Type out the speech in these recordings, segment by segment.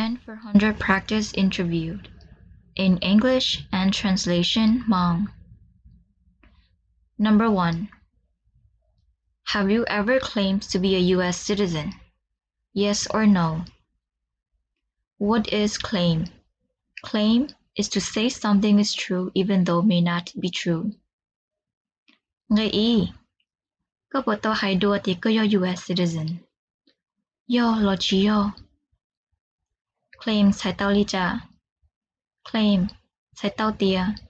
N four hundred practice interview in English and translation Hmong. Number one. Have you ever claimed to be a U S citizen? Yes or no? What is claim? Claim is to say something is true even though may not be true. Nqe ib, koj puas tau hais dua tias koj yog U S citizen? Yog los tsis yog? Claim txhais tau li cas? Claim txhais tau tias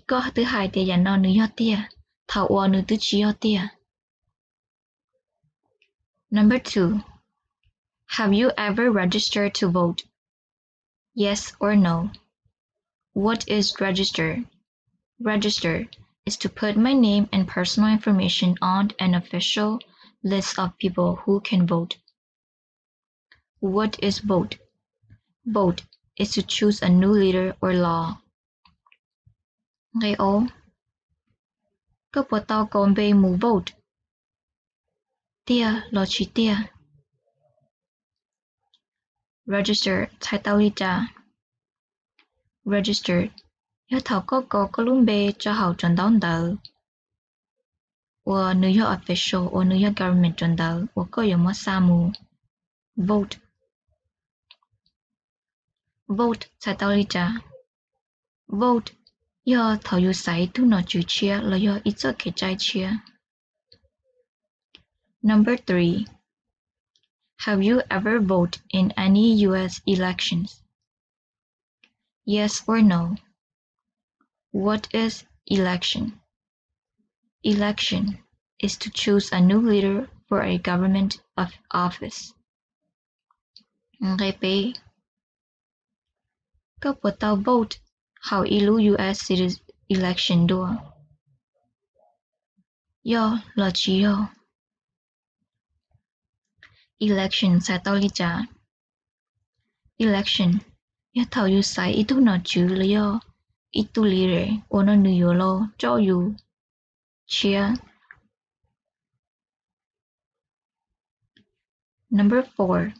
koj twb hais tias yam no nws yog tiag, thaum uas nws twb tsis yog tiag. Number two. Have you ever registered to vote? Yes or no? What is register? Register is to put my name and personal information on an official list of people who can vote. What is vote? Vote is to choose a new leader or law. Nqe ob, koj puas tau kaus npe mus vote? Tiag los tsis tiag? Register txhais tau li cas? Register yog thaum koj kaus koj lub npe rau hauv cov ntaub ntawv uas nws yog official, uas nws yog government cov ntawv uas koj yuav muab xa mus vote. Vote txhais tau li cas? Vote yog thaum yus xaiv ib tug nom tswv tshiab los yog ib txoj kev cai tshiab. Number three. Have you ever voted in any U S elections? Yes or no? What is election? Election is to choose a new leader for a government of office. Nqe peb, koj puas tau vote hauv ib lub U S citi- election dua? Yog los tsis yog? Election txhais tau li cas? Election yog thaum yus xaiv ib tug nom tswv los yog ib tug leader uas no nws yuav los coj yus tshiab. Number four.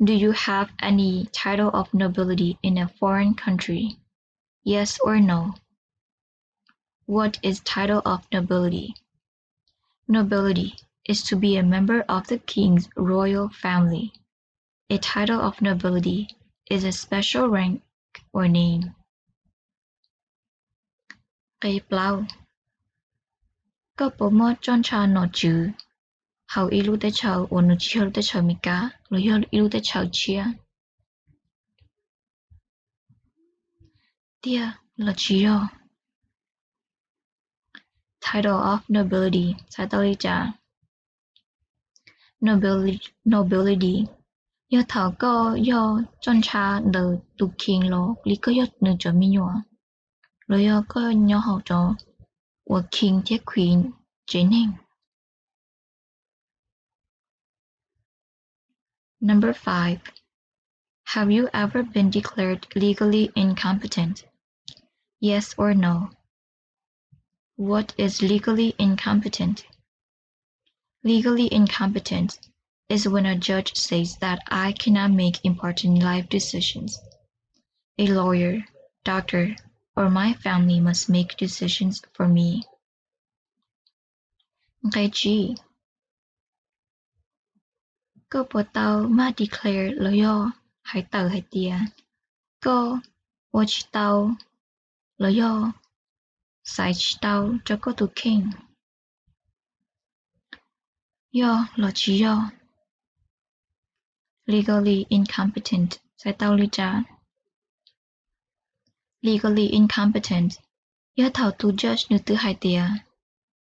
Do you have any title of nobility in a foreign country? Yes or no? What is title of nobility? Nobility is to be a member of the king's royal family. A title of nobility is a special rank or name. Nqe plaub. Koj puas muaj txoj ntsha nom tswv hauv ib lub teb chaws uas nws tsis yog lub teb chaws Amelikas los yog ib lub teb chaws tshiab? Tiag los tsis yog? Title of nobility txhais tau li cas? Nobility, nobility yog thaum koj yog txoj ntsha ntawm tus king los li koj yog nws cov me nyuam, los yog koj nyob hauv cov uas king thiab queen tsev neeg. Number five. Have you ever been declared legally incompetent? Yes or no? What is legally incompetent? Legally incompetent is when a judge says that I cannot make important life decisions. A lawyer, doctor, or my family must make decisions for me. Nqe tsib. Koj puas tau maj declare los yog hais tawm hais tias koj ua tsis tau los yog xaiv tsis tau rau koj tus kheej? Yog los tsis yog? Legally incompetent txhais tau li cas? Legally incompetent yog thaum tus judge nws twb hais tias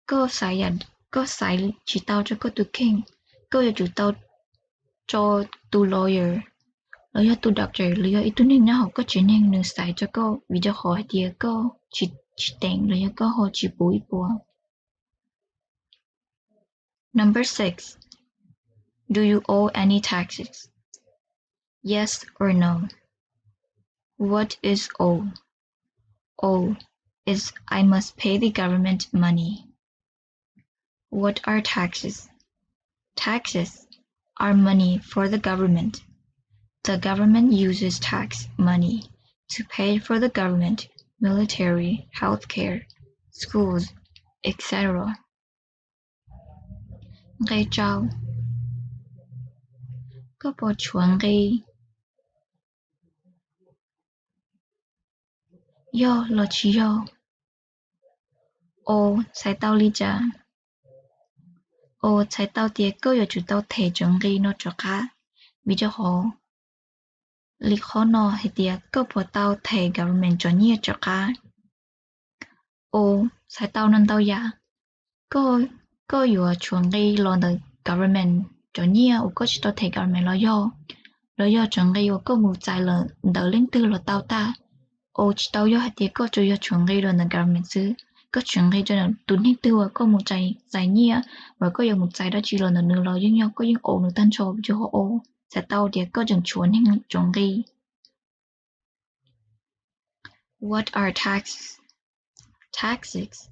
koj xaiv yam, koj xaiv tsis tau rau koj tus kheej, koj yuav tsum tau tso tus lawyer los yog tus doctor los yog ib tug neeg nyob hauv koj tsev neeg nws xaiv rau koj, vim rau qhov hais tias koj tsis, tsis teem los yog koj ho tsis puv ib puas. Number six. Do you owe any taxes? Yes or no? What is owe? Owe is I must pay the government money. What are taxes? Taxes are money for the government. The government uses tax money to pay for the government, military, healthcare, schools, et cetera. Nqe rau. Koj puas tshuav nqi? Yog los tsis yog? O, txhais tau li cas? O, txhais tau tias koj yuav tsum tau them cov nqi no rov qab, vim rau qhov li qhov no hais tias koj puas tau them government cov nyiaj rov qab. O, txhais tau no ntau yam. Koj, koj yuav tshuav nqi los ntawm government cov nyiaj uas koj tsis tau them government los yog, los yog tshuav nqi uas koj mus txais los ntawm leej twg los tau tag. O, tsis tau, yog hais tias koj tsuas yog tshuav nqi los ntawm government xwb, koj tshuav nqi rau tus neeg twg uas koj mus txais, txais nyiaj, uas koj yuav mus txais dab tsi los ntawm nws los yeej yog koj yeej o nws tag nrho, vim rau qhov O txhais tau tias koj tseem tshuav neeg cov nqi. What are taxes? Taxes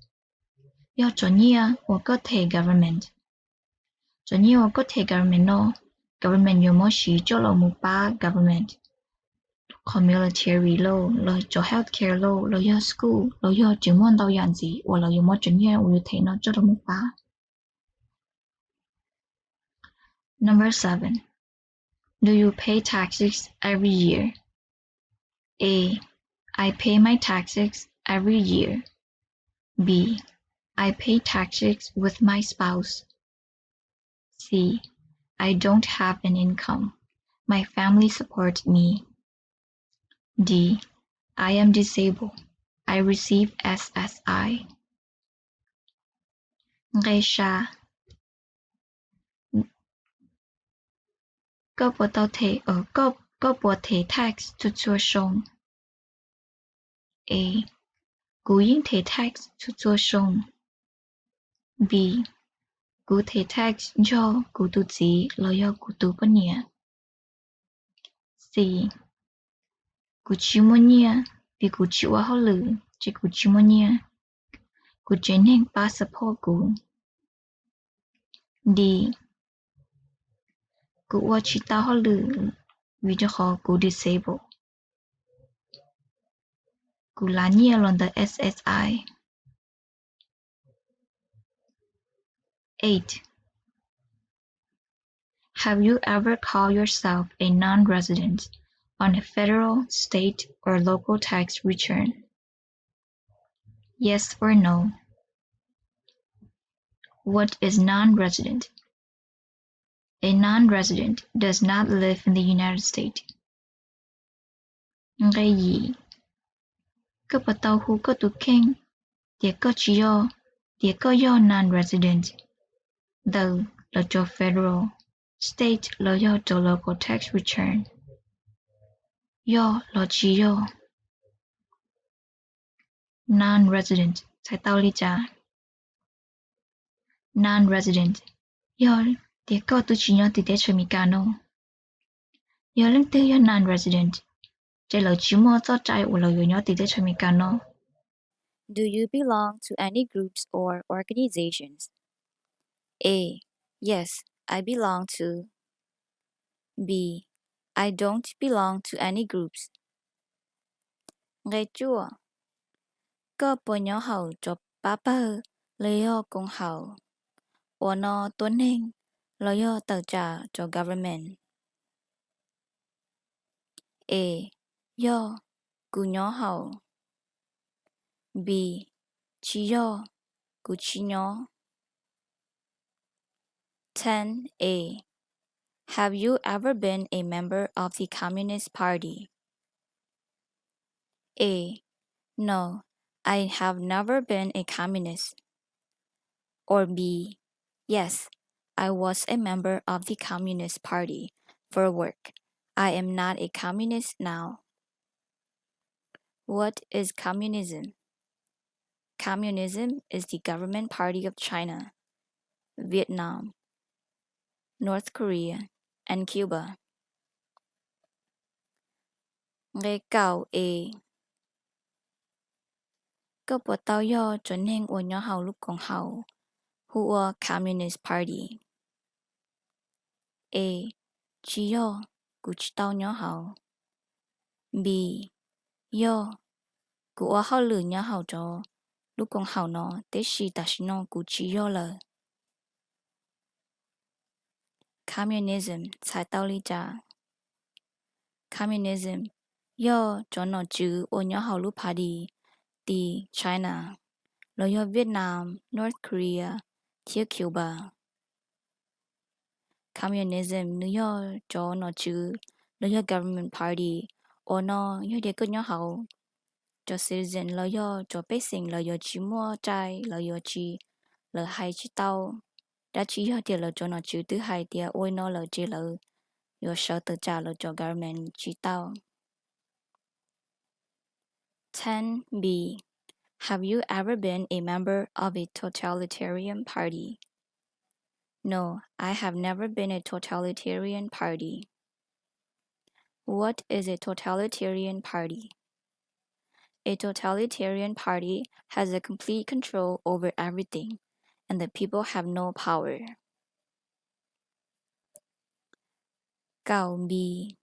yog cov nyiaj uas koj them government. Cov nyiaj uas koj them government no, government yuav muab siv coj los mus pab government, qhov military lauj, los cov healthcare lauj, los yog school, los yog tseem muaj ntau yam ntxiv uas lawv yuav muab cov nyiaj uas yus them no coj los mus pab. Number seven. Do you pay taxes every year? A, I pay my taxes every year. B, I pay taxes with my spouse. C, I don't have an income. My family supports me. D, I am disabled. I receive S S I. Nqe sa. Koj puas tau them, koj, koj puas them tax txhua txhua xyoo? A, kuv yeej them tax txhua txhua xyoo. B, kuv them tax nrog kuv tus txiv los yog kuv tus poj niam. C, kuv tsis muaj nyiaj vim kuv tsis ua hauj lwm ces kuv tsis muaj nyiaj. Kuv tsev neeg pab support kuv. D, kuv ua tsis tau hauj lwm vim rau qhov kuv disabled. Kuv lav nyiaj los ntawm S S I. Eight. Have you ever called yourself a non-resident on a federal, state, or local tax return? Yes or no? What is non-resident? A non-resident does not live in the United States. Nqe yim. Koj puas tau hu koj tus kheej tias koj tsis yog, tias koj yog non-resident ntawm lawv cov federal, state los yog cov local tax return? Yog los tsis yog? Non-resident txhais tau li cas? Non-resident yog tias koj twb tsis nyob tim teb chaws Amelikas no. Yog leej twg yog non-resident, ces lawv tsis muaj txoj cai uas lawv yuav nyob tim teb chaws Amelikas no. Do you belong to any groups or organizations? A, yes, I belong to. B, I don't belong to any groups. Nqe cuaj. Koj puas nyob hauv cov pab pawg los yog koom haum uas no tua neeg los yog tawm tsam cov government? A, yog, kuv nyob hauv. B, tsis yog, kuv tsis nyob. Ten A. Have you ever been a member of the Communist Party? A, no, I have never been a communist. Or B, yes, I was a member of the Communist Party for work. I am not a communist now. What is communism? Communism is the government party of China, Vietnam, North Korea, and Cuba. Nqe kaum A. Koj puas tau yog cov neeg uas nyob hauv lub koom haum hu ua Communist Party? A, tsis yog, kuv tsis tau nyob hauv. B, yog, kuv ua hauj lwm nyob hauv cov lub koom haum no, tab sis tam sim no kuv tsis yog lawm. Communism txhais tau li cas? Communism yog cov nom tswv uas nyob hauv lub party tim China, los yog Vietnam, North Korea, thiab Cuba. Communism nws yog cov nom tswv los yog government party uas no yog tias koj nyob hauv, cov citizen los yog cov pej xeem lawv yuav tsis muaj tsaij, lawv yuav tsis, lawv hais tsis tau dab tsi yog tias lawv cov nom tswv twb hais tias ua li no lawm ces lawv yuav sawv tawm tsam lawv cov government tsis tau. Ten B. Have you ever been a member of a totalitarian party? No, I have never been a totalitarian party. What is a totalitarian party? A totalitarian party has a complete control over everything, and the people have no power. Kaum B.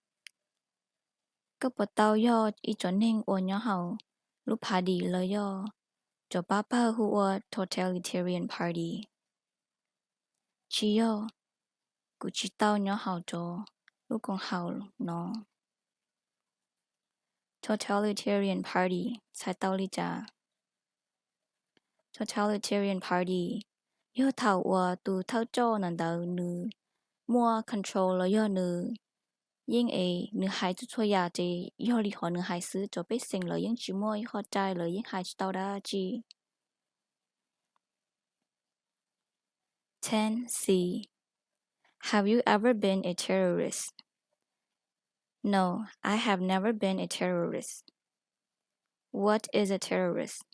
Koj puas tau yog ib tsoom neeg uas nyob hauv lub party los yog cov pab pawg hu ua totalitarian party? Tsis yog, kuv tsis tau nyob hauv cov lub koom haum no. Totalitarian party txhais tau li cas? Totalitarian party yog thaum uas tus thawj coj ntawm ntawd nws muaj control los yog nws yeej es nws hais txhua txhua yam ces yog li qhov nws hais xwb, cov pej xeem lawv yeej tsis muaj ib qho tsaij, lawv yeej hais tsis tau dab tsi. Ten C. Have you ever been a terrorist? No, I have never been a terrorist. What is a terrorist?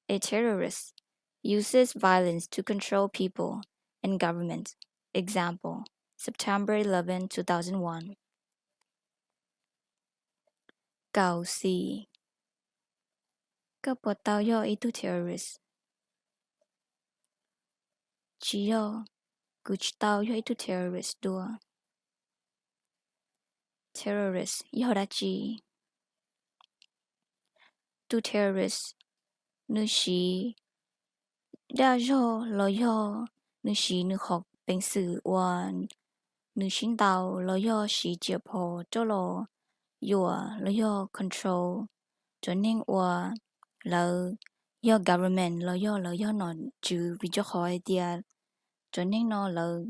A terrorist uses violence to control people and government. Example, September eleven, two thousand one. Kaum C. Koj puas tau yog ib tug terrorist? Tsis yog, kuv tsis tau yog ib tug terrorist dua. Terrorist yog dab tsi? Tus terrorist nws siv dag zog los yog nws siv nws qhov peev xwm uas nws sib ntaus los yog siv tsiaj phom rov los yuam los yog control cov neeg uas lawv yog government los yog lawv yog nom tswv, vim rau qhov hais tias cov neeg no lawv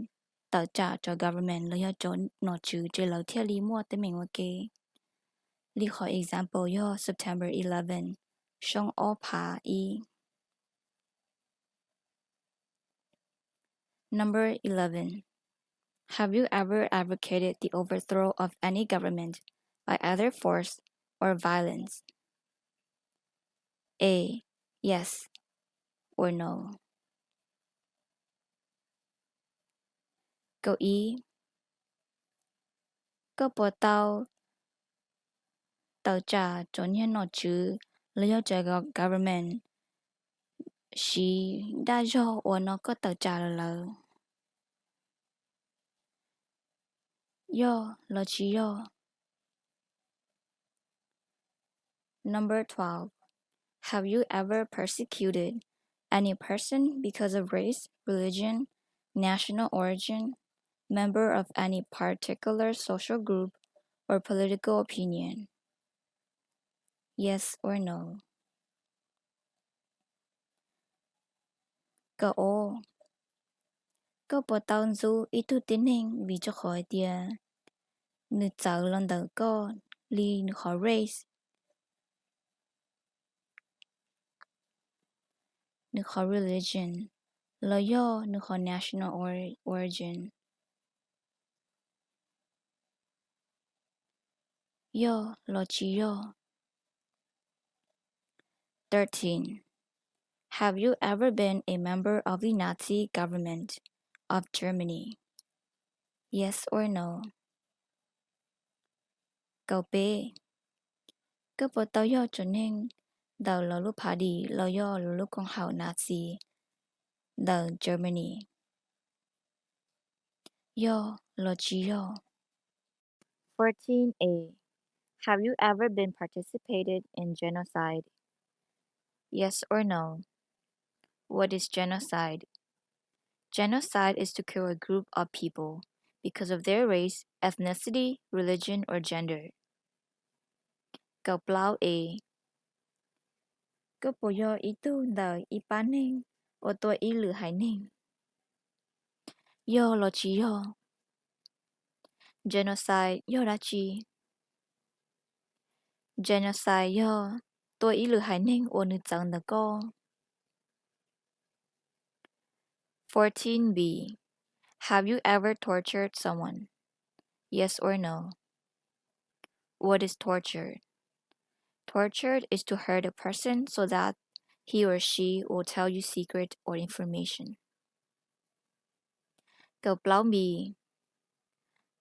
tawm tsam cov government los yog cov nom tswv ces lawv thiaj li muaj teeb meem ua ke. Li qhov example yog September eleven, xyoo ob phav ib. Number eleven. Have you ever advocated the overthrow of any government by either force or violence? A, yes or no. Kaum ib. Koj puas tau tawm tsam cov niag nom tswv los yog cov government siv dag zog uas no koj tawm tsam lawv? Yog los tsis yog? Number twelve. Have you ever persecuted any person because of race, religion, national origin, member of any particular social group, or political opinion? Yes or no? Kaum ob. Koj puas tau ntxub ib tug tib neeg vim rau qhov hais tias nws txawv los ntawm koj li nws qhov race, nws qhov religion, los yog nws qhov national or-, origin? Yog los tsis yog? Thirteen. Have you ever been a member of the Nazi government of Germany? Yes or no? Kaum peb. Koj puas tau yog tsoom neeg ntawm lawv lub party los yog lawv lub koom haum Nazi ntawm Germany? Yog los tsis yog? Fourteen A. Have you ever been participated in genocide? Yes or no? What is genocide? Genocide is to kill a group of people because of their race, ethnicity, religion, or gender. Kaum plaub A. Koj puas yog ib tug ntawm ib pab neeg uas tua ib lwm haiv neeg? Yog los tsis yog? Genocide yog dab tsi? Genocide yog tua ib lwm haiv neeg uas nws txawv ntawm koj. Fourteen B. Have you ever tortured someone? Yes or no? What is torture? Torture is to hurt a person so that he or she will tell you secret or information. Kaum plaub B.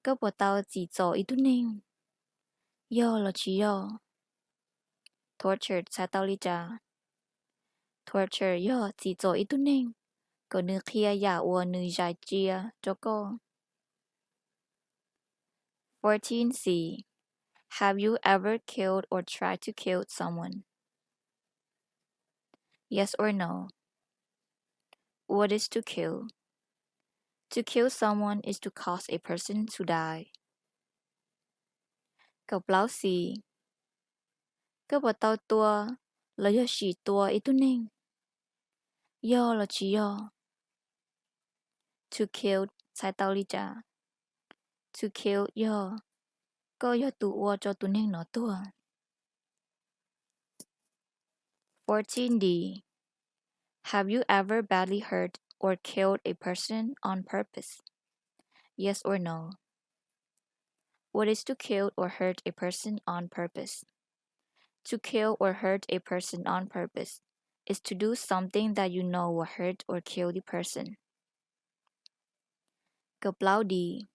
Koj puas tau txim txom ib tug neeg? Yog los tsis yog? Torture txhais tau li cas? Torture yog txim txom ib tug neeg kom nws qhia yam uas nws zais cia rau koj. Fourteen C. Have you ever killed or tried to kill someone? Yes or no? What is to kill? To kill someone is to cause a person to die. Kaum plaub C. Koj puas tau tua los yog sim tua ib tug neeg? Yog los tsis yog? To kill txhais tau li cas? To kill yog koj yog tus ua rau tus neeg no tuag. Fourteen D. Have you ever badly hurt or killed a person on purpose? Yes or no? What is to kill or hurt a person on purpose? To kill or hurt a person on purpose is to do something that you know will hurt or kill the person. Kaum plaub D.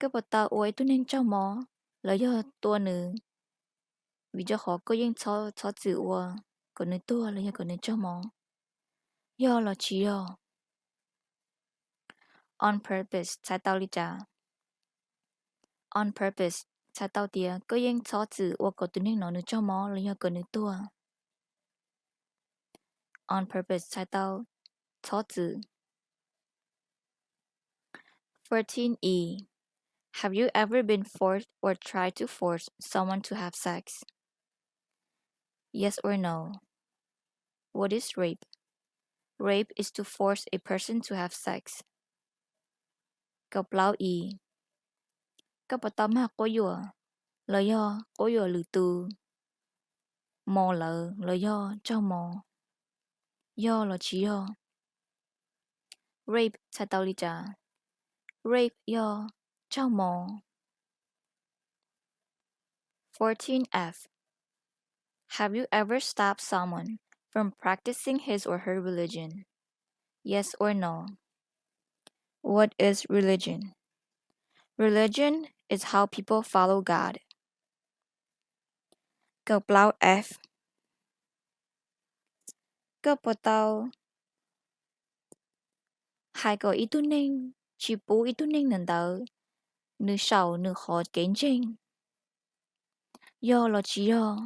Koj puas tau ua ib tug neeg raug mob los yog tua nws, vim rau qhov koj yeej txhob txhob txwm ua kom nws tuag los yog kom nws raug mob? Yog los tsis yog? On purpose txhais tau li cas? On purpose txhais tau tias koj yeej txhob txwm ua kom tus neeg no nws raug mob los yog kom nws tuag. On purpose txhais tau txhob txwm. Fourteen E. Have you ever been forced or tried to force someone to have sex? Yes or no? What is rape? Rape is to force a person to have sex. Kaum plaub E. Koj puas tau mag quab yuam los yog quab yuam lwm tus, mos lawv los yog raug mos? Yog los tsis yog? Rape txhais tau li cas? Rape yog raug mos. Fourteen F. Have you ever stopped someone from practicing his or her religion? Yes or no? What is religion? Religion is how people follow God. Kaum plaub F. Koj puas tau hais kom ib tug neeg tsis pub ib tug neeg ntawd nws saum nws qhov kev ntseeg? Yog los tsis yog?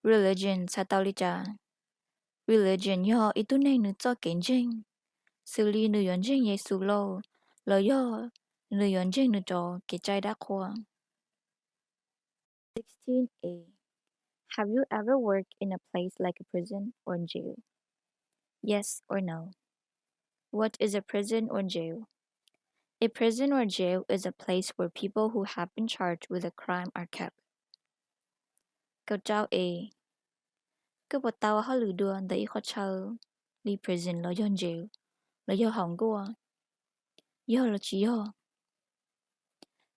Religion txhais tau li cas? Religion yog ib tug neeg nws txoj kev ntseeg, xws li nws yuav ntseeg Yexus lauj, los yog nws yuav ntseeg nws cov kev cai dab qhuas. Sixteen A. Have you ever worked in a place like a prison or jail? Yes or no? What is a prison or jail? A prison or jail is a place where people who have been charged with a crime are kept. Kaum rau A. Koj puas tau ua hauj lwm dua ntawm ib qhov chaw li prison los yog jail los yog hauv nkuaj? Yog los tsis yog?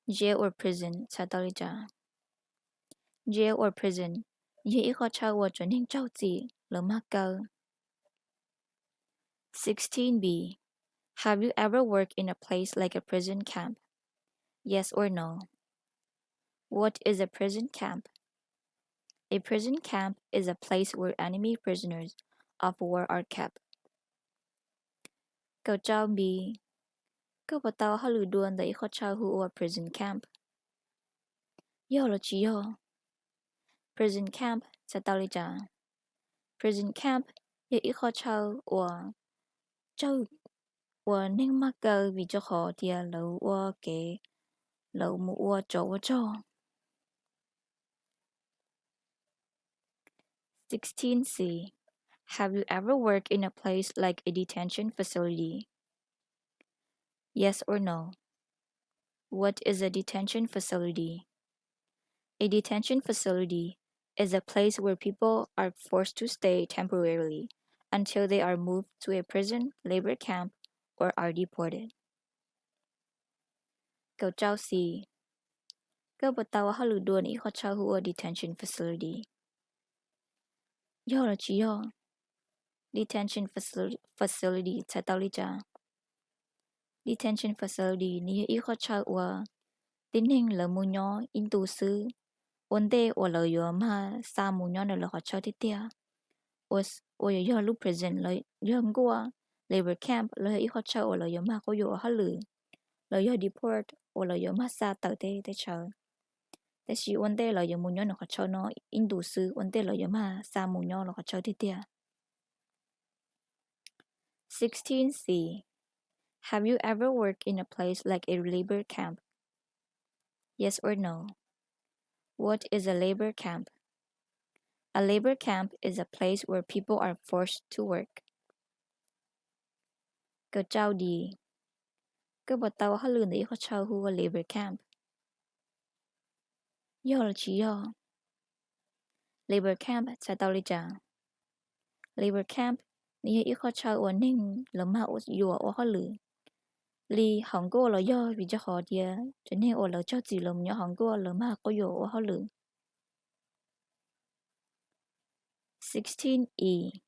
Jail or prison txhais tau li cas? Jail or prison yog ib qhov chaw uas cov neeg raug txim lawv mag kaw. Sixteen B. Have you ever worked in a place like a prison camp? Yes or no? What is a prison camp? A prison camp is a place where enemy prisoners of war are kept. Kaum rau B. Koj puas tau hauj lwm dua ntawm ib qhov chaw hu ua prison camp? Yog los tsis yog? Prison camp txhais tau li cas? Prison camp yog ib qhov chaw uas tsawg, uas neeg mag kaw vim rau qhov tias lawv ua kev, lawv mus ua tsov ua rog. Sixteen C. Have you ever worked in a place like a detention facility? Yes or no? What is a detention facility? A detention facility is a place where people are forced to stay temporarily until they are moved to a prison, labor camp, or are deported. Kaum rau C. Koj puas tau ua hauj lwm dua ntawm ib qhov chaw hu ua detention facility? Yog los tsis yog? Detention facil- facility txhais tau li cas? Detention facility nws yog ib qhov chaw uas tib neeg lawv mus nyob ib ntus xwb, ua ntej uas lawv yuav mag xa mus nyob ntawm lawv qhov chaw tiag tiag. Ua, uas yuav yog lub prison los yog nkuaj, labor camp los yog ib qhov chaw uas lawv yuav mag quab yuam ua hauj lwm, los yog deport uas lawv yuav mag xa tawm tej teb chaws. Tab sis ua ntej lawv yuav mus nyob ntawm qhov chaw no ib ntus xwb, ua ntej lawv yuav mag xa mus nyob lawv qhov chaw tiag tiag. Sixteen C. Have you ever worked in a place like a labor camp? Yes or no? What is a labor camp? A labor camp is a place where people are forced to work. Kaum rau D. Koj puas tau ua hauj lwm ntawm ib qhov chaw hu ua labor camp? Yog los tsis yog? Labor camp txhais tau li cas? Labor camp nws yog ib qhov chaw uas neeg lawv mag yuam ua hauj lwm, li hauv nkuaj los yog vim rau qhov tias cov neeg uas lawv raug txim los nyob hauv nkuaj lawv mag quab yuam ua hauj lwm. Sixteen E.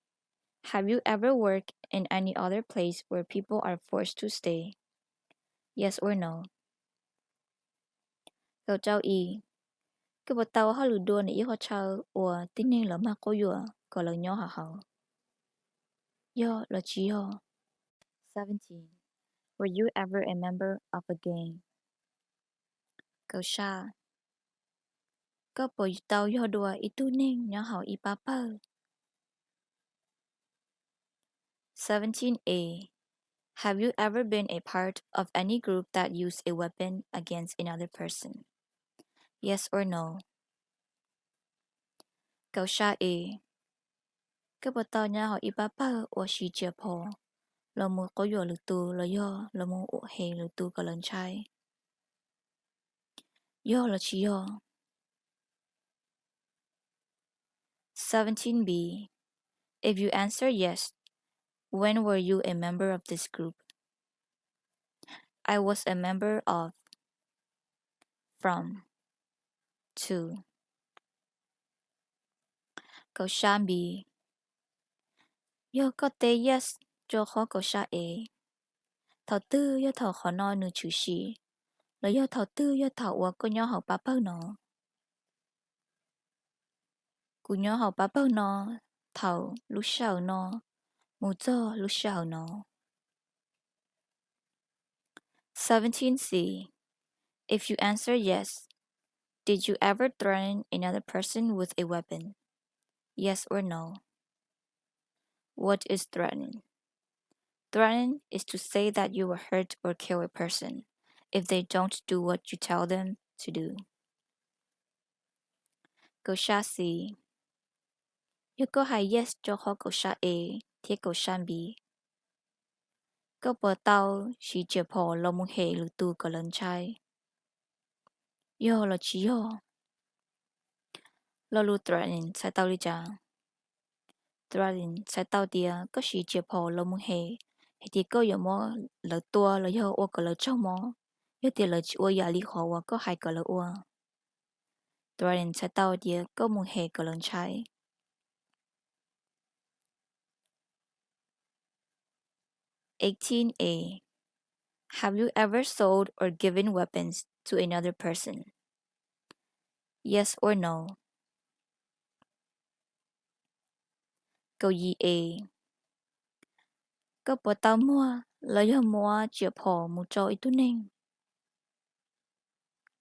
Have you ever worked in any other place where people are forced to stay? Yes or no? Kaum rau E. Koj puas tau ua hauj lwm dua ntawm ib qhov chaw uas tib neeg lawv mag quab yuam kom lawv nyob hauv hauv? Yog los tsis yog? Seventeen. Were you ever a member of a gang? Kaum xya. Koj puas tau yog dua ib tug neeg nyob hauv ib pab pawg? Seventeen A. Have you ever been a part of any group that used a weapon against another person? Yes or no? Kaum xya E. Koj puas tau nyob hauv ib pab pawg uas siv riam phom los mus quab yuam lwm tus los yog los mus ua hem lwm tus kom lawv ntshai? Yog los tsis yog? Seventeen B. If you answer yes, when were you a member of this group? I was a member of, from, to. Kaum xya B. Yog koj teb yes rau qhov kaum xya E, thaum twg yog thaum qhov no nws tshwm sim, los yog thaum twg yog thaum uas koj nyob hauv pab pawg no? Kuv nyob hauv pab pawg no thaum lub sij hawm no mus txog lub sij hawm no. Seventeen C. If you answer yes, did you ever threaten another person with a weapon? Yes or no? What is threaten? Threaten is to say that you will hurt or kill a person if they don't do what you tell them to do. Kaum xya C. Yog koj hais yes rau qhov kaum xya E thiab kaum xya B, koj puas tau siv riam phom los mus hem lwm tus kom lawv ntshai? Yog los tsis yog? Lo lus threaten txhais tau li cas? Threaten txhais tau tias koj siv riam phom los mus hem, hais tias koj yuav muab lawv tua los yog ua kom lawv raug mob, yog tias lawv tsis ua yam li qhov uas koj hais kom lawv ua. Threaten txhais tau tias koj mus hem kom lawv ntshai. Eighteen A. Have you ever sold or given weapons to another person? Yes or no? Kaum yim A. Koj puas tau muag los yog muab riam phom mus rau ib tug neeg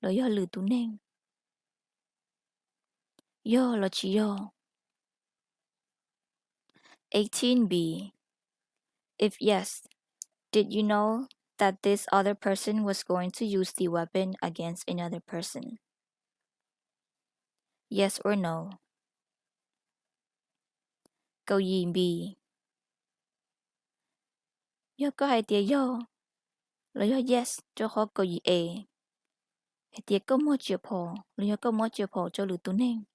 los yog lwm tus neeg? Yog los tsis yog? Eighteen B. If yes, did you know that this other person was going to use the weapon against another person? Yes or no? Kaum yim B. Yog koj hais tias yog los yog yes rau qhov kaum yim A hais tias koj muab riam phom los yog koj muab riam phom rau lwm tus neeg,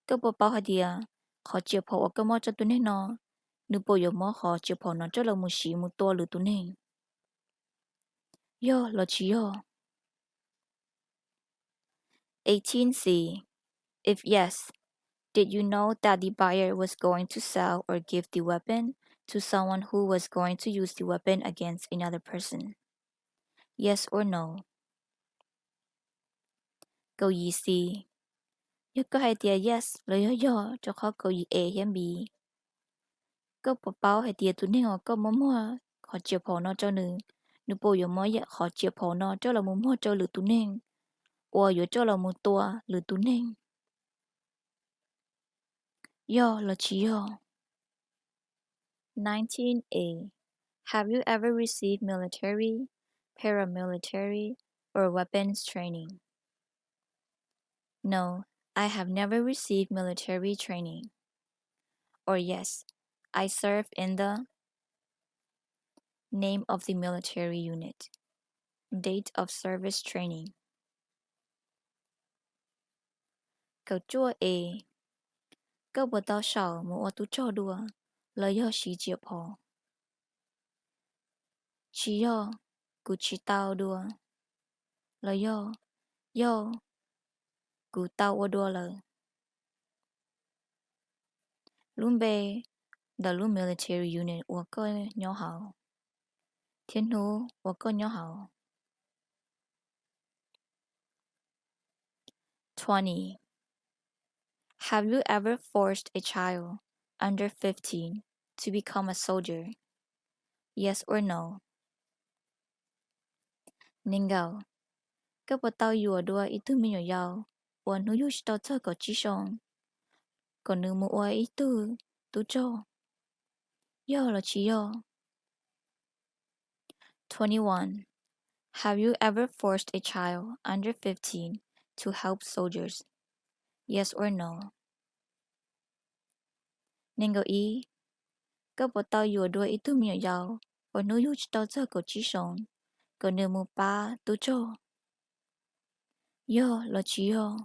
koj puas paub hais tias qhov riam phom uas koj muab rau tus neeg no, nws puas yuav muab qhov riam phom no coj los mus siv mus tua lwm tus neeg? Yog los tsis yog? Eighteen C. If yes, did you know that the buyer was going to sell or give the weapon to someone who was going to use the weapon against another person? Yes or no? Kaum yim C. Yog koj hais tias yes los yog yog rau qhov kaum yim A thiab B, koj puas paub hais tias tus neeg uas koj muab muag qhov riam phom no rau nws, nws puas yuav muab qhov riam phom no coj los mus muag rau lwm tus neeg uas yuav coj los mus tua lwm tus neeg? Yog los tsis yog? Nineteen A. Have you ever received military, paramilitary, or weapons training? No, I have never received military training. Or yes, I serve in the name of the military unit. Date of service training. Kaum cuaj A. Koj puas tau saum mus ua tub rog dua los yog siv riam phom? Tsis yog, kuv tsis tau dua. Los yog, yog, kuv tau ua dua lawm. Lub npe ntawm lub military unit uas koj nyob hauv thiab hnub uas koj nyob hauv. Twenty. Have you ever forced a child under fifteen to become a soldier? Yes or no? Nees nkaum. Koj puas tau yuam dua ib tug me nyuam yaus uas hnub yug tsis tau txog kaum tsib xyoo kom nws mus ua ib tug tub rog? Yog los tsis yog? Twenty-one. Have you ever forced a child under fifteen to help soldiers? Yes or no? Nees nkaum ib. Koj puas tau yuam dua ib tug me nyuam yaus uas hnub yug tsis tau txog kaum tsib xyoos kom nws mus pab tub rog? Yog los tsis yog?